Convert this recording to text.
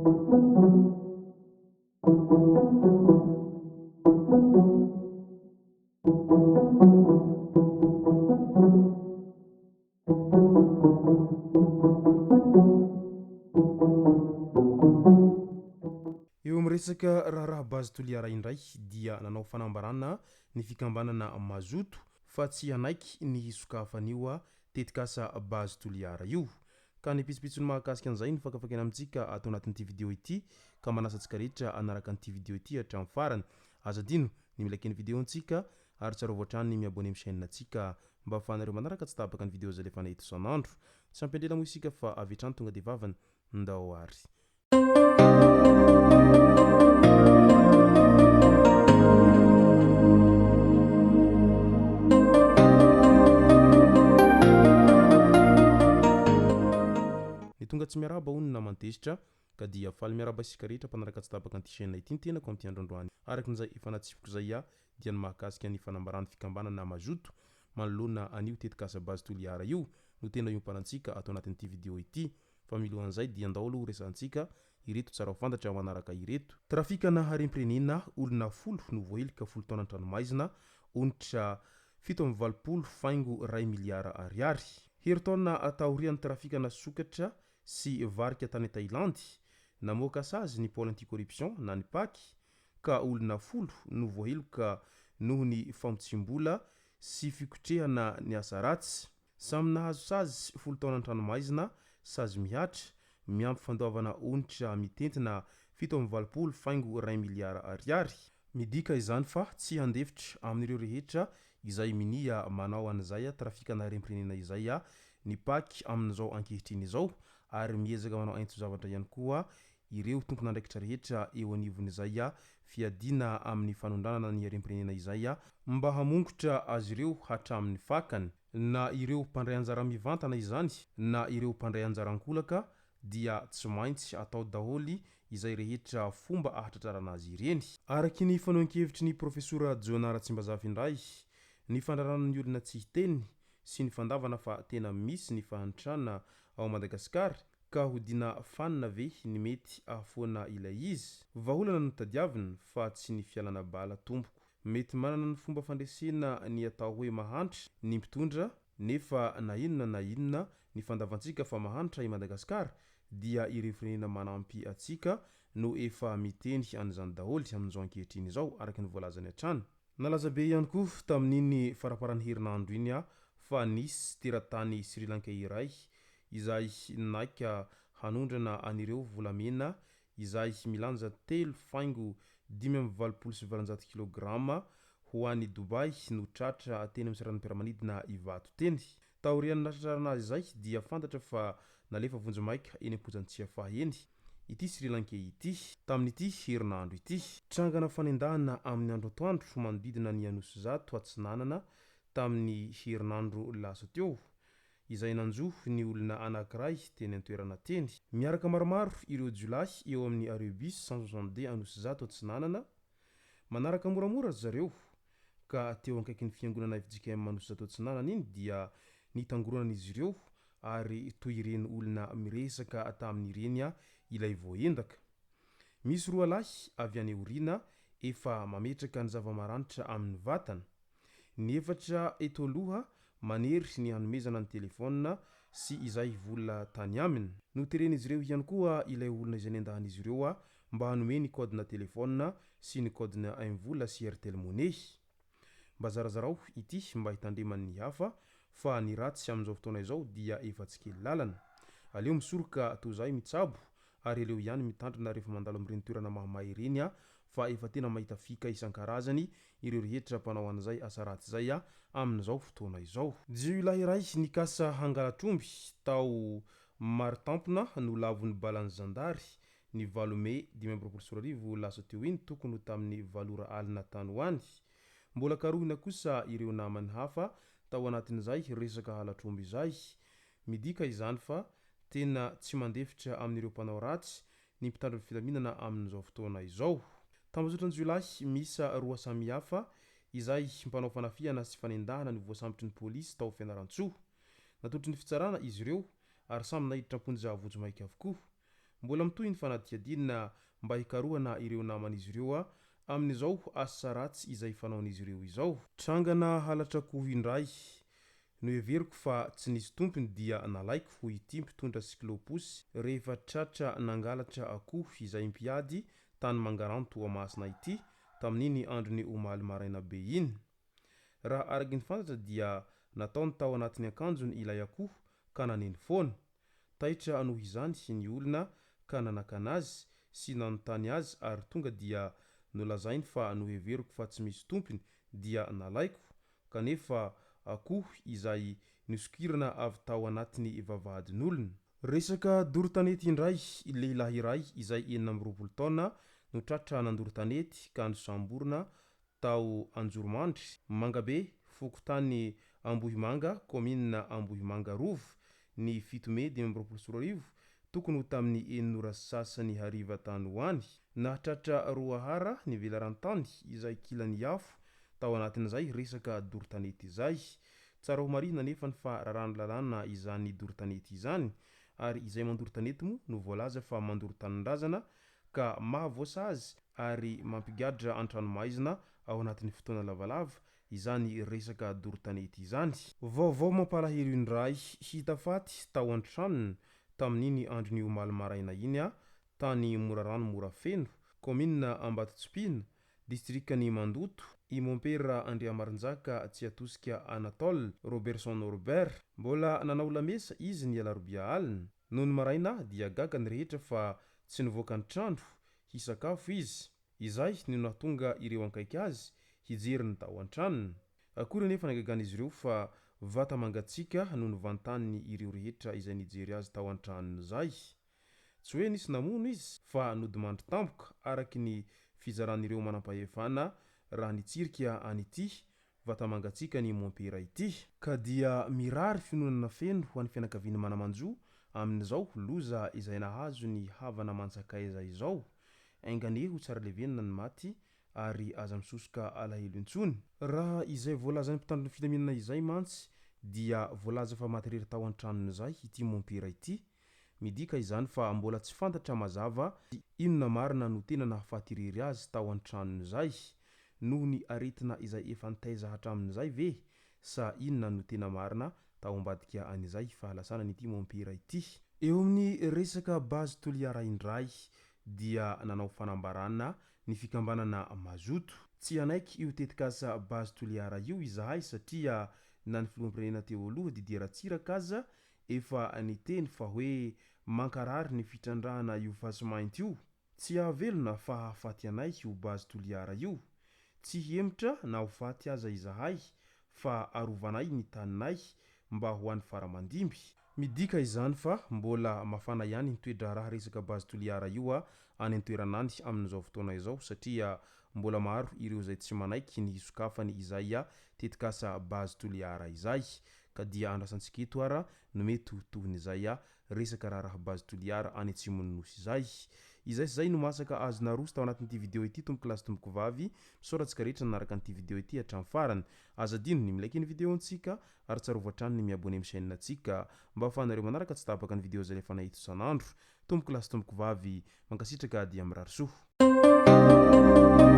Eo amin'ny resaka raharaha Base Toliara indray dia nanao fanambarana ny fikambanana Mazoto fa tsy hanaiky ny hisokafan'io tetikasa Base Toliara io. Ka ny pitsopitsony mahakasika an'izay no fakafakaina amintsika ato anatin'ity video ity ka manasa antsika rehetra hanaraka an'ity video ity hatramin'ny farany. Aza adino ny mi-like ny video ntsika ary tsarovy hatrany ny mi-abonner amin'ny chaîne ntsika mba ahafahanareo manaraka tsy tapaka ny video izay alefanay eto isan'andro. Tsy hampiandry ela moa isika fa avy hatrany tonga dia vavany. Ndao ary. Ny tonga tsy miarahaba hono naman-tezitra ka dia faly miarahaba isika rehetra mpanaraka tsy tapaka an'ity chaîne ity ny tenako amin'ity andro androany. Araka izay efa natsipiko izay aho dia ny mahakasika ny fanambaran'ny fikambanana Mazoto manoloana an'io tetikasa Base Toliara io no tena iompanantsika ato anatin'ity vidéo ity. Fa milohan'izay dia ndao aloha horesahantsika ireto tsara ho fantatra manaraka ireto. Trafikana harem-pirenena, olona folo no voaheloka 10 taona an-tranomaizina, onitra 87 faingo iray miliara ariary. Herintaona taorian'ny trafikana sokatra sy varika tany Thailandy, namoaka sazy ny Pôle anti-corruption na ny Pac ka olona folo no voaheloka noho ny famotsiam-bola sy fikotrehana ny asa ratsy. Samy nahazo sazy 10 taona an-tranomaizina, sazy mihatra, miampy fandoavana onitra mitentina 87 faingo iray miliara ariary. Midika izany fa tsy handefitra amin'ireo rehetra izay minia manao an'izay trafikana harem-pirenena izay ny Pac amin'izao ankehitriny izao ary miezaka manao aintso-zavatra ihany koa ireo tompon'andraikitra rehetra eo anivon'izay fiadiana amin'ny fanondranana ny harem-pirenena izay mba hamongotra azy ireo hatramin'ny fakany. Na ireo mpandray anjara mivantana izany na ireo mpandray anjara ankolaka dia tsy maintsy atao daholo izay rehetra fomba ahatratrarana azy ireny. Araky ny fanehoan-kevitry ny Profesora Jonah Ratsimbazafy indray, ny fandrarana ny olona tsy hiteny sy ny fandavana fa tena misy ny fahantrana ao Madagasikara ka hodiana fanina ve ny mety ahafoana ilay izy? Vahaolana no tadiavina fa tsy ny fialana bala tompoko. Mety manana ny fomba fandresena ny atao hoe mahantra ny mpitondra nefa na inona na inona ny fandavantsika fa mahantra i Madagasikara dia ireo firenena manampy atsika no efa miteny an'izany daholo amin'izao ankehitriny izao araka ny voalazany hatrany. Nalaza be ihany koa tamin'iny faramparan'ny herinandro iny fa nisy teratany Sri Lankey iray izay naika hanondrana an'ireo volamena izay milanja telo faingo 885 kilograma ho any Dubaï no tratra teny amin'ny seranam-piaramanidina Ivato teny. Taorian'ny nahatratrarana azy izay dia fantatra fa nalefa vonjimaika eny am-ponjan'i Tsiafahy eny ity Sri Lankey ity tamin'ity herinandro ity. Trangana fanendahana amin'ny andro antoandro manodidina ny Anosizato Atsinanana tamin'ny herinandro lasa teo izay nanjo ny olona anankiray teny an-toerana teny. Miaraka maromaro ireo jiolahy eo amin'ny arrêt bus 162 Anosizato Atsinanana. Manaraka moramora ry zareo ka teo akaikin'ny fiangonana fjkm Anosizato Atsinanana iny dia nitangoronan'izy ireo ary toy ireny olona miresaka tamin'ireny ilay voaendaka. Misy roa lahy avy any aoriana efa mametraka ny zava-maranitra amin'ny vatana. Ny efatra eto aloha manery ny hanomezana ny telefaonina sy izay vola tany aminy. Noteren'izy ireo ihany koa ilay olona izay nendahan'izy ireo mba hanome ny code-na telefaonina sy ny code-na MVola sy Airtel Money. Mba zarazarao ity mba hitandreman'ny hafa fa ny ratsy amin'izao fotoana izao dia efa tsy kely lalana. Aleo misoroka toy izay mitsabo ary aleo ihany mitandrina rehefa mandalo amin'ireny toerana mahamay ireny fa efa tena mahita fika isan-karazany ireo rehetra mpanao an'izay asa ratsy izay amin'izao fotoana izao. Jiolahy iray nikasa hangalatr'omby tao Maritampona no lavon'ny balan'ny zandary ny valo mey 2025 lasa teo iny tokony ho tamin'ny valo ora alina tany ho any. Mbola karohina kosa ireo namany hafa tao anatin'izay resaka halatr'omby izay. Midika izany fa tena tsy mandefitra amin'ireo mpanao ratsy ny mpitandro ny filaminana amin'izao fotoana izao. Tambazotran-jiolahy miisa roa samihafa izay mpanao fanafihana sy fanendahana no voasambotry ny polisy tao Fianarantsoa. Natolotry ny fitsarana izy ireo ary samy naiditra am-ponja vonjimaika avokoa. Mbola mitohy ny fanadihadiana mba hikarohana ireo naman'izy ireo amin'izao asa ratsy izay fanaon'izy ireo izao. Trangana halatra akoho indray. Noheveriko fa tsy nisy tompony dia nalaiko, hoy ity mpitondra cyclo-pousse rehefa tratra nangalatra akoho izay mpiady tany Mangaranto Toamasina ity tamin'iny andron'ny omaly maraina be iny. Raha araka ny fantatra dia nataony tao anatin'ny akanjony ilay akoho ka naneno foana. Taitra noho izany ny olona ka nanakana azy sy nanontany azy ary tonga dia nolazainy fa noheveriko fa tsy misy tompony dia nalaiko kanefa akoho izay nosokirana avy tao anatin'ny vavahadin'olona. Resaka doro tanety indray, lehilahy iray izay 26 taona no tratra nandoro tanety ka nosamborina tao Anjoromandry, Mangabe, fokontany Ambohimanga, kaominina Ambohimanga Rova, ny 7 mey 2025, tokony ho tamin'ny enina ora sy sasany hariva tany ho any. Nahatratra roa ara ny velaran-tany izay kilan'ny afo tao anatin'izay resaka doro tanety izay. Tsara ho marihina anefa ny fa raràn'ny lalàna izany doro tanety izany ary izay mandoro tanety moa no voalaza fa mandoro tanindrazana ka mahavoasazy ary mampigadra an-tranomaizina ao anatin'ny fotoana lavalava izany resaka doro tanety izany. Vaovao mampalahelo indray hita faty tao an-tranony tamin'iny andron'ny omaly maraina iny tany Morarano Morafeno, kaominina Ambatotsipihina, distrikan'i Mandoto, i Mompera Andriamarinjaka Tsiatosika Anatole Robertson Norbert. Mbola nanao lamesa izy ny alarobia alina. Nony maraina dia gaga ny rehetra fa tsy nivoaka ny trano hisakafo izy. Izay no nahatonga ireo ankaiky azy hijery ny tao an-tranony. Akory anefa ny hagagan'izy ireo fa vata mangatsiaka no novantaniny ireo rehetra izay nijery azy tao an-tranony izay. Tsy hoe nisy namono izy fa nodimandry tampoka araky ny fizaran'ireo manampahefana raha nitsirika an'ity vata-mangatsiaka ny mompera ity. Ka dia mirary fiononana feno ho an'ny fianakavian'ny mana-manjo amin'izao loza izay nahazo ny havana aman-tsakaiza izao. Enga anie ho tsara levenina ny maty ary aza misosoka alahelo intsony. Raha izay voalazan'ny mpitandro ny filaminana izay mantsy dia voalaza fa maty irery tao an-tranon'izay ity mompera ity. Midika izany fa mbola tsy fantatra mazava inona marina no tena nahafaty irery azy tao an-tranon'izay. Noho ny aretina izay efa nitaiza hatramin'izay ve sa inona no tena marina tao ambadika an'izay fahalasanan'ity mompera ity? Eo amin'ny resaka Base Toliara indray dia nanao fanambarana ny fikambanana Mazoto. Tsy hanaiky io tetikasa Base Toliara io izahay satria na ny filoham-pirenena teo aloha Didier Ratsiraka aza efa niteny fa hoe mankarary ny fitrandrahana io fasimainty io. Tsy hahavelona fa hahafaty anay io Base Toliara io. Tsy hihemotra na ho faty aza izahay fa arovanay ny taninay mba ho an'ny fara aman-dimby. Midika izany fa mbola mafana ihany ny toe-draharaha resaka Base Toliara io any an-toerana any amin'izao fotoana izao satria mbola maro ireo izay tsy manaiky ny hisokafany izay tetikasa Base Toliara izay. Ka dia andrasantsika eto ara no mety ho tohin'izay resaka raharaha Base Toliara any atsimon'ny Nosy izay. Izay sy izay no masaka azo naroso tao anatin'ity video ity tompoko lahy sy tompoko vavy. Misaotra antsika rehetra nanaraka an'ity video ity hatramin'ny farany. Aza adino ny mi-like ny video ntsika ary tsarovy hatrany ny mi-abonner amin'ny chaîne ntsika mba ahafahanareo manaraka tsy tapaka ny video izay alefanay eto isan'andro. Tompoko lahy sy tompoko vavy, mankasitraka dia mirary soa.